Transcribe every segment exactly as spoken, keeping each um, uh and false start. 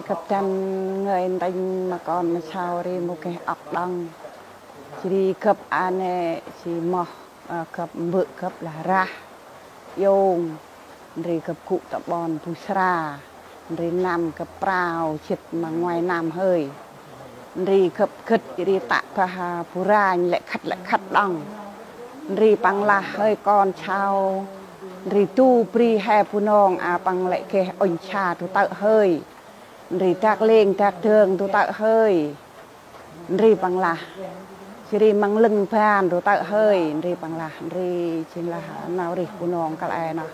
Gâp dăn ngơi ntĭnh ma kon ma sau ri mâu geh ŏk đŏng. Jêh ri gâp a nê jêh moh, ơ, gâp mbơ̆ gâp lah Rah Iông. Ndri gâp gŭ ta ƀon Bu Sra. Ndri năm gâp prao jât ma nguay năm hơi. Ndri gâp gĭt ri tă bah Bu Ranh lĕ khât lĕ khât đŏng. Ndri păng lah hơi kon sau. Ndri du bri he Bunong a păng lĕ geh ŭnh sa du tơ̆ hơi. Ndri dak lêng dak dơng du tơ̆ hơi. Ndri păng lah. Jêh ri măng lưng ban du tơ̆ hơi. Ndri păng lah. Ndri jêng lah nau rêh Bunong kăl e nơh.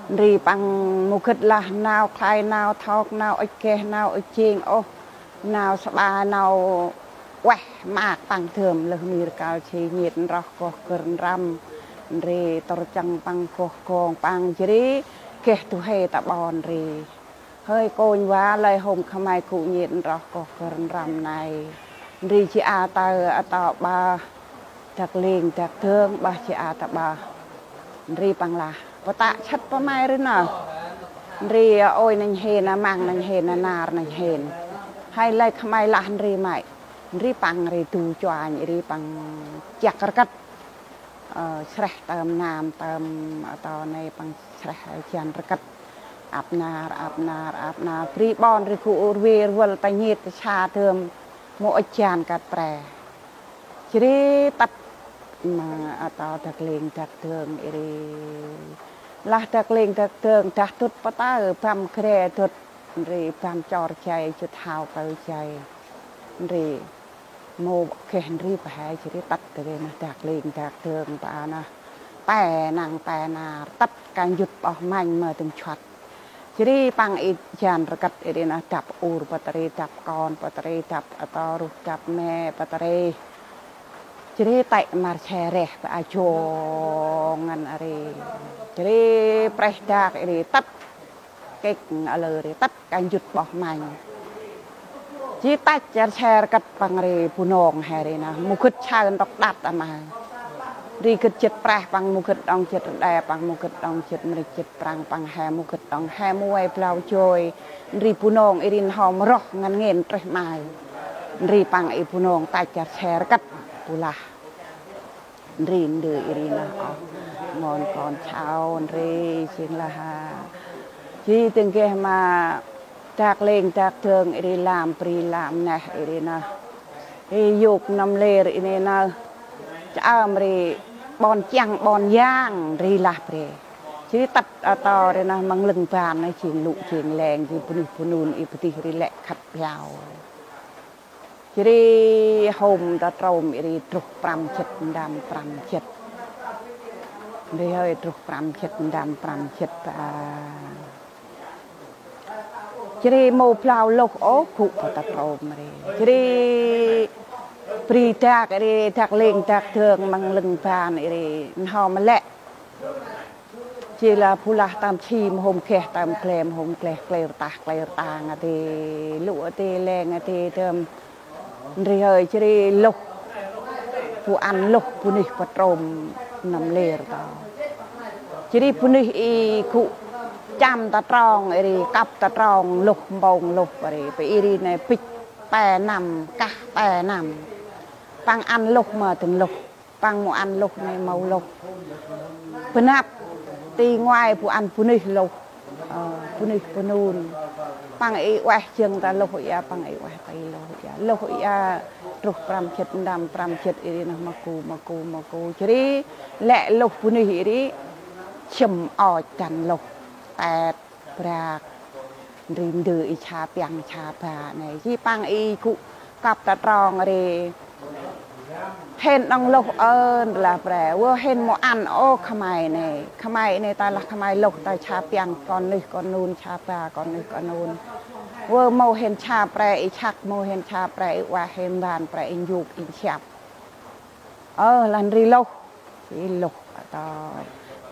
Ndri păng mâu gĭt lah nau khlay nau thok nau ŭch geh nau ŭch jêng ôh. Nau sƀa nau ueh maak păng dơm lơh mir kăl jêh nhêt nroh goh gĭr nrăm. Ndri tŭr chăng păng goh gong păng jêh ri geh du huê ta ƀon ri. Hơi kônh va lơi hôm khmay gŭ nhêt nroh goh gĭr nrăm nây. Ndri jêh a ta ato bah dak lêng dak dơng bah jêh a ta bah. Ndri păng lah. Pơtă sât pơmay ri nơh. Ndri ôi nănh hên, a măng nănh hên, a nar nănh hên. Hơi lơi khmay lah ndri may. Ndri păng ri du chuanh ri păng chiăk rkât. Ơ, sreh tơm nam tơm ato nây păng sreh jan rkât. Ăp nar, ăp nar, ăp nar. Bri ƀon ri gŭ rvê rvăl ta nhêt ta sa dơm. Mâu ŭch jan kơt pre. Jêh ri tât ma ato dak lêng dak dơng ri. Lah dak lêng dak dơng dah dŭt pơtơ băm gre dŭt. Ndri băm chor jay jŭt hao kơ jay. Ndri mâu geh ndri pơhe jêh ri tât ri nơh dak lêng dak dơng ta nơh. Pe năng pe nar tât ka njŭt ƀoh mănh ma dâng chuăt. Jêh ri păng i jan rkât ri nơh dăp ur păt ri dăp kon păt ri dăp ato ruh dăp mê̆ păt ri. Jêh ri tê̆ mar se reh ba a jong ngăn ri. Jêh ri preh dak ri tât. Kêk a lơ ri tât ka njŭt ƀoh mănh. Jêh tăch char ser kât păng ri Bunong he ri nơh. Mâu gĭt sau ntŭk đăt a ma. Ri gĭt jât preh păng mâu gĭt đŏng jât rđê păng mâu gĭt đŏng jât mrêch jât prăng păng he mâu gĭt đŏng he mâu vay blau joi. Ri Bunong i ri n'hâm roh ngăn ngên treh ma. Ri păng i Bunong tăch char ser kât bu lah. Ndri ndơ i ri nơh ôh. Mon kon sau ndri jêng lah. Jêh tâng geh ma dak lêng dak dơng i ri lam bri lam neh i ri nơh. I yôk năm lêr i ri nơh. Chơm ri ƀon chiăng ƀon yang ndri lah bre. Jêh tât ato ri nơh măng lưng ban nơh jêng lŭ jêng leng jêng bunuyh bunun i bơdih ri lĕ khât blau. Jêh ri hôm ta trôm i ri druh prăm jât ndăm prăm jât. Ndri hơi druh prăm jât ndăm prăm jât a. Jêh ri mâu blau lôh ôh gŭ ta trôm ri. Jêh ri bri dak i ri dak lêng dak dơng măng lưng ban i ri n'hâm lĕ. Jêh lah bu lah tăm si mâu hôm geh tăm gle mâu hôm gle gle rtah gle rtang a ti lŭ a ti leng a ti dơm. Ndri hơi jêh ri lôh. Bu ăn lôh bunuyh pơtrôm năm lêr ta. Jêh ri bunuyh i gŭ chăm ta trong i ri kăp ta trong lôh mpông lôh pa ri. Pa i ri nê bĭch pe năm kah pe năm. Păng ăn lôh ma dâng lôh. Păng mâu ăn lôh nê mâu lôh. Bơnăp ti ngoai bu ăn bunuyh lôh. Ơ, bunuyh bunun. Păng i ueh jâng ta lôh ia, păng i ueh ta lôh ia. Lôh ia truh prăm jât ndăm prăm jât i ri nơh ma ku, ma ku, ma ku. Jêh ri lĕ lôh bunuyh i ri sĭm ôch dăn lôh. Tet. Brak. Ndri ndơ i sa piăng sa ba nê. Jêh păng i gŭ kăp ta trong ri. Hên đŏng lôh ơ, ndri lah bre. Wơ hên mâu ăn ôh khmay nê. Khmay nê ta lah khmay lôh ta sa piăng kon nuyh kon nun sa ba kon nuyh kon nun. Wơ mâu hên sa pre i săk, mâu hên sa pre i ueh, hên ban pre i njŭk i siăp. Ơ, lah ndri lôh. Jêh lôh ato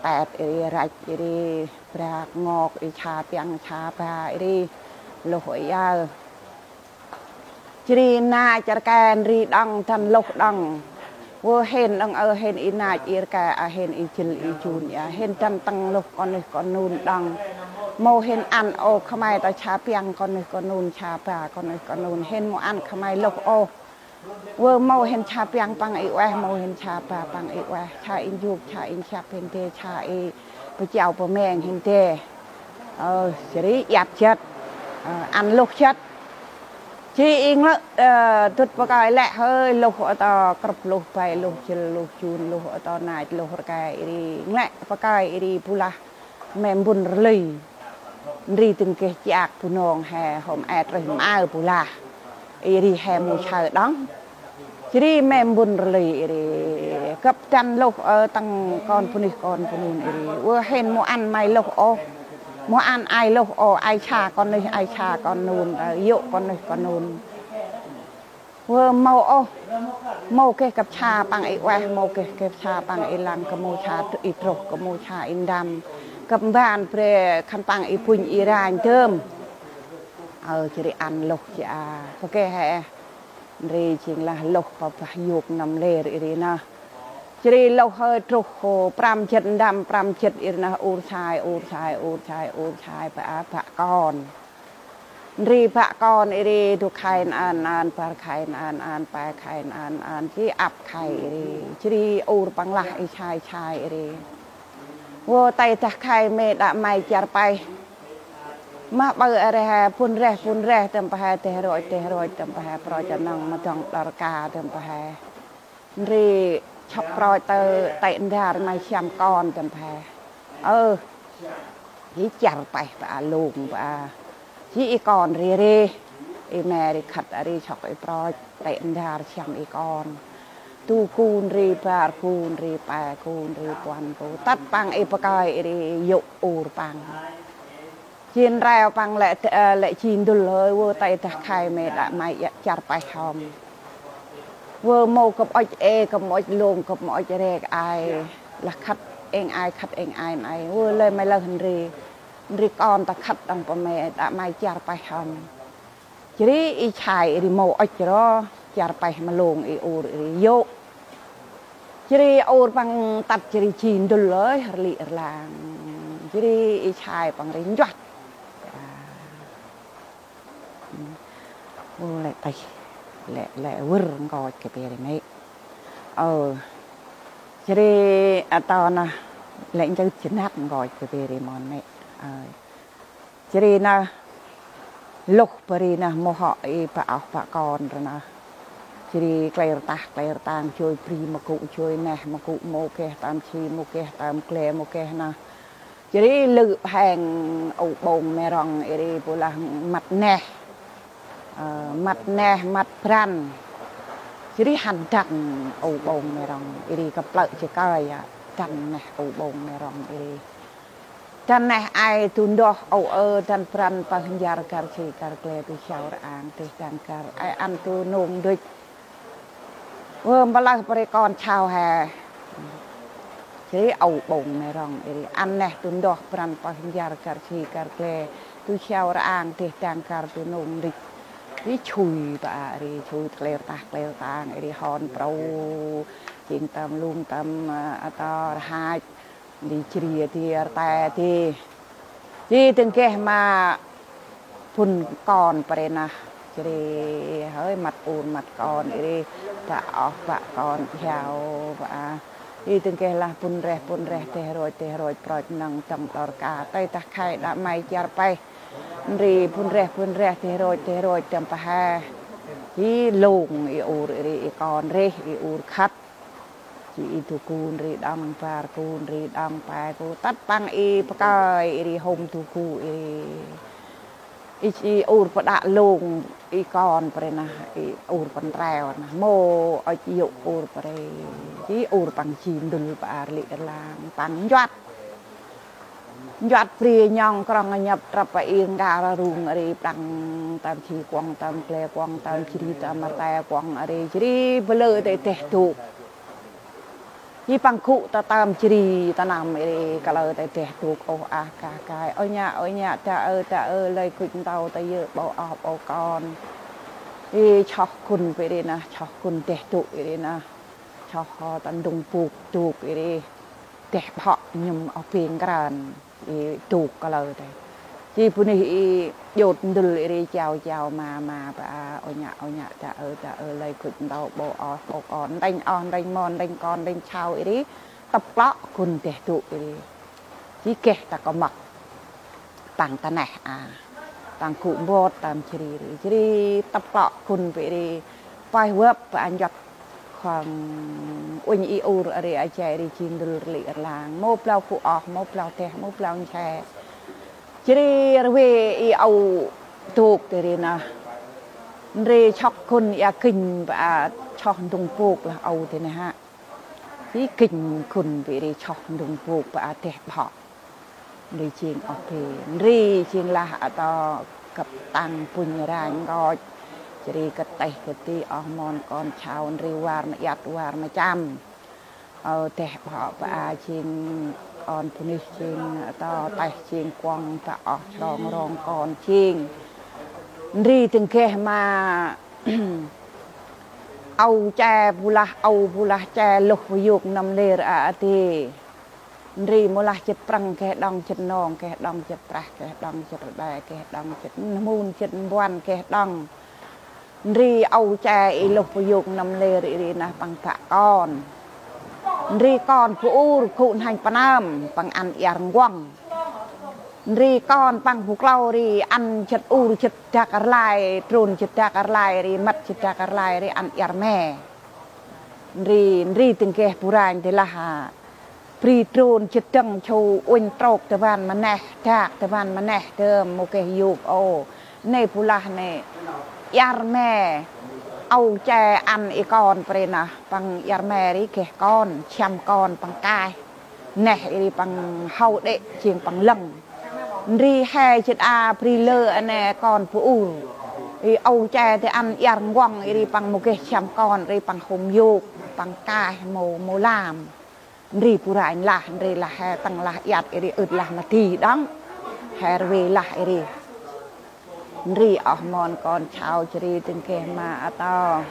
tet i ri, rach i ri, brak ngok i sa piăng sa ba i ri, lôh i aơ. Jêh ri nach rke ndri đŏng dăn lôh đŏng. Wơ hên đŏng ơ hên i nach i rke a hên i jêl i jun ia, hên dăn tâng lôh kon nuyh kon nun đŏng. Mâu hên ăn ôh khân may ta sa piăng kon nuyh kon nun, sa ba kon nuyh kon nun, hên mâu ăn khân may lôh ôh. Vơ mâu hên sa piăng păng i ueh, mâu hên sa ba păng i ueh, sa i njuk, sa i săp hên dê, sa i pachau pameng hên dê. Ơ, jêh ri iăt jât, ơ, ăn lôh jât. Jêh i nglĕ, ơ, dŭt pakơi lĕ hơi lôh ato krŭp, lôh bay, lôh jêl, lôh jun, lôh ato nach, lôh rke i ri. Nglĕ pakơi i ri bu lah me mbŭn rlơi. Ndri dâng geh chiak Bunong he hôm e trih maơ bu lah. I ri he mâu saơ đŏng. Jêh ri me mbŭn rlơi i ri gâp dăn lôh, ơ, tăng kon bunuyh kon bunun i ri. Vơ hên mâu ăn may lôh ôh. Mâu ăn ay lôh ôh, ay sa kon nuyh, ay sa kon nun, ơ, yô̆ kon nuyh kon nun. Vơ mâu ôh, mâu geh gâp sa păng i ueh, mâu geh gâp sa păng i lăng, gâp mâu sa i trôh, gâp mâu sa i ndăm. Gâp mban bre khân păng i bŭnh i ranh dơm. Ơ, jêh ri ăn lôh jêh a. Bơ geh he, ndri jêng lah lôh pa bah yôk năm lêr i ri nơh. Jêh ri lôh hơi trôh hô, prăm jât ndăm, prăm jât i ri nơh, ur sai, ur sai, ur sai, ur sai, ba, ba kon. Ndri ba kon i ri du khay nơh, nơh, bar khay nơh, nơh, pe khay nơh, nơh, jêh ăp khay i ri. Jêh ri ur păng lah i sai sai i ri. Vơ tay dah khay mê̆ đă may char peh. Mah ƀaơ a reh, bŭn reh, bŭn reh, tâm pa he, deh rôch, deh rôch, tâm pa he, proch a nâng, ma dŏng đor ka, tâm pa he. Ndri sŏk proch tơ tĕ ndar may siăm kon tâm phe. Ơ, jêh char peh ba a lông ba a. Jêh i kon ri ri. I me ri khât a ri sŏk i proch tĕ ndar siăm i kon. Du kun ri bar kun ri pe kun ri puăn kun. Tât păng i pakơi i ri yô̆ ur păng. Jêh ntreo păng lĕ, ơ, lĕ jêh ndŭl hơi, vơ tay dah khay mê̆ đă may char peh hŏm. Vơ mâu gâp ŭch ê, gâp mâu ŭch lông, gâp mâu ŭch rek ai. Lah khât êng ai, khât êng ai nây. Vơ lơi may lơh ndri. Ndri kon ta khât đŏng pa mê̆ đă may char peh hŏm. Jêh ri i sai i ri mâu ŭch ro, char peh ma lông i ur i ri yô̆. Jêh ri ur păng tât jêh ri jêh ndŭl lơi, rlĭ rlang. Jêh ri i sai păng ri njuăt. Ô, lĕ tih, lĕ, lĕ vâr nkoch kơ bê ri mê̆. Ơ, jêh ri, a, to nơh, lĕ nchât jêh năp nkoch kơ bê ri mon mê̆. Ơ, jêh ri nơh, lôh bơ ri nơh mâu hŏ i ba oh ba kon ri nơh. Jêh ri klei rtah, klei rtang, joi bri ma gŭ, joi neh ma gŭ, mâu geh tơm si, mâu geh tơm gle, mâu geh nơh. Jêh ri lư hêng u ƀông me rŏng i ri bu lah măt neh. Ơ, măt neh, măt brăn. Jêh ri hăn dăn u ƀông me rŏng i ri kơplơ̆ jêh kơi a. Dăn neh u ƀông me rŏng i ri. Dăn neh ai du ndoh âu ơ, dăn brăn pơh njar kar si kar gle du siau rang dêh dang kar. Ai ăn du nông đŭch. Vơ mbalơh bri kon sau he. Jêh ri âu ƀông me rŏng i ri ăn neh du ndoh brăn pơh njar kar si kar gle du siau rang dêh dang kar du nông đŭch. Ri chui ba a ri chui klêr tah klêr tang i ri hon prâu. Jêng tơm lŭng tơm, ơ, ato rhach. Di jri di rte di. Di dâng geh ma bun kon pre nơh. Jri hơi măt ur măt kon i ri. Ba oh ba kon jao ba a. Di dâng geh lah bun reh bun reh deh rôch deh rôch proch nâng dâng đor ka. Tơi dah khay đă may char peh. Ndri bun reh bun reh deh rôch deh rôch dăm pa he. Di lông i ur i ri i kon rêh i ur khât. Jêh i du kun ri đŏng, bar kun ri đŏng, pe kun. Tât păng i pakơi i ri hôm du kun i ri. I, i ur pa đă lông i kon pre nơh, i ur pa ntreo nơh. Mâu ŭch yô̆ ur pre. Jêh ur păng jêh ndŭl pa rlĭ rlang păng njuăt. Njuăt bri nhŏng krŏng nhăp trăp pa i ngar rung a ri păng tơm si kuŏng tơm gle kuŏng tơm jri tơm rte kuŏng a ri jri bơ lơ tê deh dôk. Jri păng gŭ ta tơm jri ta năm i ri kalơ tê deh dôk ôh ah kah kai. Ơ nhă, ơ nhă, ta ơ, ta ơ, lơi gŭch ntâu ta yơ̆ ƀâo oh ƀâo kon. I soh kun pe ri nơh, soh kun deh dôk i ri nơh. Soh ho ta ndŭng bôk dôk i ri. Deh bhŏ nhŭm oh bêng krăn. I dôk kalơ tê. Ji bunuyh i jot ndŭl i ri jao jao ma ma ba a, ô nhă, ô nhă, ta ơ, ta ơ, lơi gŭch ntâu, ƀô oh, ƀô kon, ndrênh oh, ndrênh mon, ndrênh kon, ndrênh sau i ri, tŭp klŏ gŭn deh dŭ i ri. Ji geh ta kŏ mâk. Păng ta neh a, păng gŭ mbot tâm jri ri. Jri tŭp klŏ gŭn bri ri. Pơh vơp ba a njuăt khŏng uănh i ur a ri a jay ri jêng ndŭl rlĭ rlang. Mâu blau gŭ oh, mâu blau deh, mâu blau nse. Jri rvê i âu dôk ti ri nơh. Ndri chŏk gŭn ia gĭnh ba a choh ndŭng bôk lah âu ti neh hă. Ji gĭnh gŭn bri ri choh ndŭng bôk ba a deh bhŏ. Ndri jêng oh bê, ndri jêng lah a to gâp tăng bŭnh ranh nkoch. Jri kơ têh kơ ti oh mon kon sau ndri war ma iăt war ma chăm. Ơ deh bhŏ ba a jêng kon bunuyh jêng a to têh jêng kuŏng ba oh chrong rong kon jêng. Ndri dâng geh ma âu che bu lah, âu bu lah che luh bu yôk nâm lêr a adê. Ndri mâu lah jât prăng geh đŏng, jât nong geh đŏng, jât prah geh đŏng, jât rđê geh đŏng, jât mhun jât mbuăn geh đŏng. Ndri âu che i luh bu yôk nâm lêr i ri nơh păng bă kon. Ndri kon bu ur gŭ n'hanh pnơm păng ăn iăr nguŏng. Ndri kon păng bu klâu ri ăn jât ur jât dak rlai, trôn jât dak rlai ri, mât jât dak rlai ri ăn iăr me. Ndri, ndri dâng geh bu ranh dê lah a. Bri trôn jât dâng chu uănh trôk ta van ma neh, dak ta van ma neh dơm mâu geh yôk ôh. Nê bu lah nê iăr me. Âu che ăn i kon bri nơh păng iăr me ri geh kon, siăm kon păng kaih. Neh i ri păng hâu đê̆ jêng păng lâng. Ndri he jât a bri lơ a nê kon bu ur. I âu che dê ăn iăr nguŏng i ri păng mâu geh siăm kon ri păng hôm yôk, păng kaih mâu, mâu lam. Ndri bu ranh lah, ndri lah he tăng lah iăt i ri ưt lah ma di đŏng. He rvê lah i ri. Ndri oh mon kon sau jri dâng geh ma a to.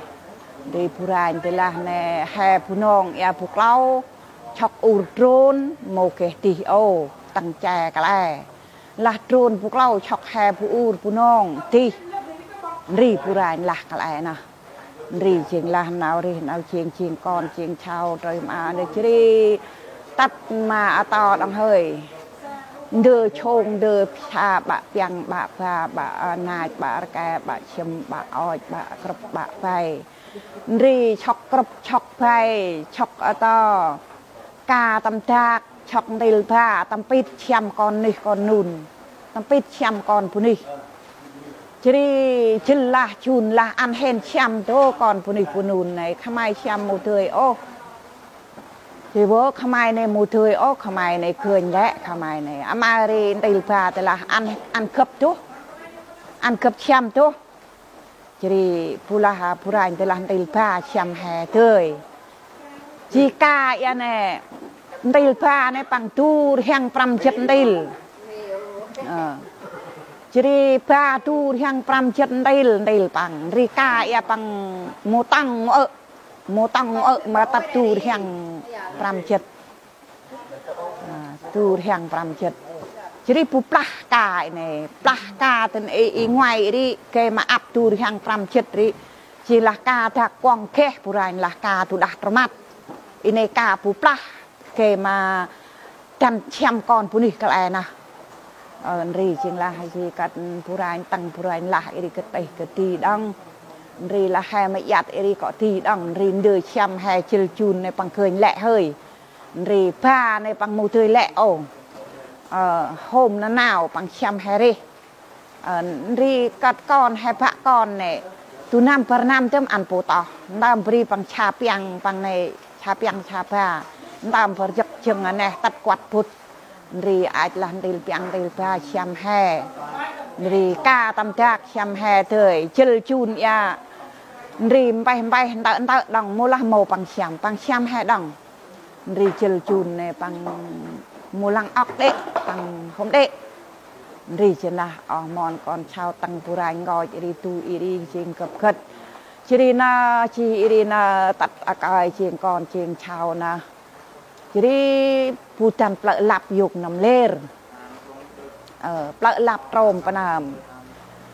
Ndri bu ranh dê lah nê he bu nong ia bu klâu. Chŏk ur trôn mâu geh dih ôh, tăng che kăl e. Lah trôn bu klâu chŏk he bu ur bu nong dih. Ndri bu ranh lah kăl e nơh. Ndri jêng lah nau rih nau jêng jêng kon jêng sau trôi ma nê jri. Tât ma a to đŏng hơi. Ndơ chông ndơ sa bă piăng bă ba bă, ơ, nach bă rke bă chim bă och bă krŭp bă vay. Ndri chŏk krŭp chŏk vay chŏk a to. Ka tâm dak, chŏk ntil ba, tâm pit siăm kon nuyh kon nun. Tâm pit siăm kon bunuyh. Jri jêl lah jun lah ăn hên siăm dô kon bunuyh bu nun nê, khmay siăm mâu dơi ôh. Jri bô khmay nê mâu dơi ôh, khmay nê gơnh lĕ, khmay nê. Ama ri ntil ba tơ lah ăn, ăn gâp dôh. Ăn gâp siăm dôh. Jri bu lah, bu ranh tơ lah ntil ba siăm he dơi. Ji ka ia nê, ntil ba nê păng du rhiăng prăm jât ntil. Ơ. Jri ba du rhiăng prăm jât ntil, ntil păng. Ndri ka ia păng mâu tăng mâu ơ̆. Mâu tăng mâu ơ̆ ma tât du rhiăng prăm jât. Ơ, du rhiăng prăm jât. Jri bu plah ka i nê, plah ka tơ nê i, i ngoai ri, gay ma ăp du rhiăng prăm jât ri. Jêng lah ka dak kuŏng geh bu ranh lah ka du đah trmăt. I nê ka bu plah gay ma dăn siăm kon bunuyh kăl e nơh. Ơ, ndri jêng lah ji kât bu ranh tăng bu ranh lah i ri kơ têh kơ di đŏng. Ndri lah he ma iăt i ri kŏ di đŏng, ndri ndơ siăm he jêl jun nê păng gơnh lĕ hơi. Ndri ba nê păng mâu dơi lĕ ôh. Ơ, hôm nanao păng siăm he rêh. Ơ, ndri kât kon he bă kon nê. Du năm bar năm dơm ăn pô toh. Ntơm bri păng sa piăng păng nê, sa piăng sa ba. Ntơm bar jâk jâng a neh tât kuăt bŭt. Ndri ach lah ntil piăng ntil ba siăm he. Ndri ka tâm dak siăm he dơi. Jêl jun ia. Ndri mpeh mpeh ntơ̆ ntơ̆ đŏng mâu lah mâu păng siăm. Păng siăm he đŏng. Ndri jêl jun nê păng mâu lăng ŏk đê̆, păng hôm đê̆. Ndri jêng lah oh mon kon sau tăng bu ranh nkoch i ri du i ri jêng gâp gât. Jri nơh, ji i ri nơh tât a kơi jêng kon jêng sau nơh. Jri bu dăn plơ̆ lăp yôk nâm lêr. Ơ, plơ̆ lăp trôm pnơm.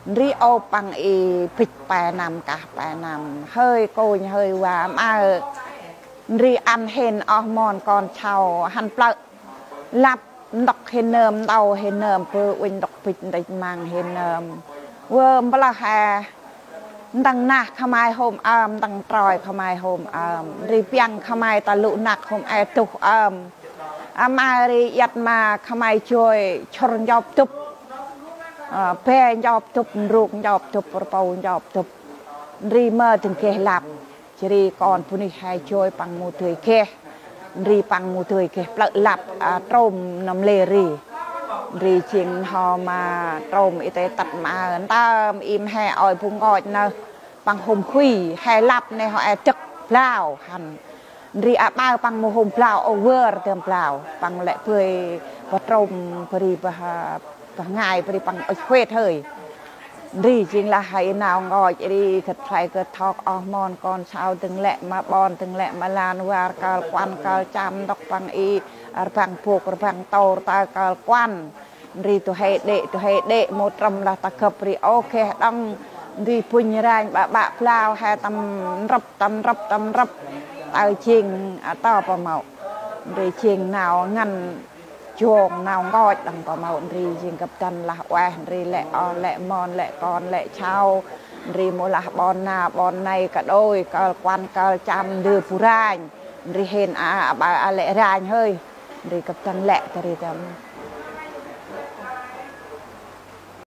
Ndri ôp păng i bĭch pe năm kah pe năm. Hơi kônh hơi wa mơ. Ndri ăn hên oh mon kon sau hăn plơ̆ lăp ntŭk hên nơm, ntâu hên nơm, bơ uănh ntŭk bĭch ndĕch măng hên nơm. Wơ mblah he. Ntăng nah khmai hôm ơm, ntăng troi khmai hôm ơm. Ndri piăng khmai ta lŭ năk hôm e tuh ơm. Ama ri iăt ma khmai joi chor njop tup. Ơ, be njop tup, ndruk njop tup, rpâu njop tup. Ndri mơ dâng geh lăp. Jri kon bunuyh he joi păng mâu dơi geh. Ndri păng mâu dơi geh plơ̆ lăp, a, trôm nâm lê ri. Ndri jêng n'ho ma trôm i tê tât ma ntơm i mhe ôi bu nkoch nơh. Păng hôm khui, he lăp nê hŏ e dâk blao hăn. Ndri aƀaơ păng mâu hôm blao, ơ vơr dơm blao. Păng lĕ bơi bơh trôm bri bơh, bơh ngai bri păng ŭch huêt hơi. Ndri jêng lah hơi nau nkoch ri gĭt khlay gĭt thok oh mon kon sau dâng lĕ ma ƀon dâng lĕ ma lan war kơl kuăn kơl cham ntŭk păng i rbăng bôk rbăng tôr tơ kơl kuăn. Ndri du huê đê̆, du huê đê̆ mâu trâm lah ta gâp ri ôh geh đŏng. Ndri bŭnh ranh ƀă ƀă blao he tâm nrŭp, tâm nrŭp, tâm nrŭp. Tơ jêng, a, tơ pơmâu. Ndri jêng nau ngăn jong nau nkoch đŏng pơmâu ndri jêng gâp dăn lah ueh ndri lĕ oh lĕ mon lĕ kon lĕ sau. Ndri mâu lah ƀon na ƀon nây kađôi kơl kuăn kơl cham ndơ bu ranh. Ndri hên a, a, aƀaơ a lĕ ranh hơi. Ndri gâp dăn lĕ ta ri dăm.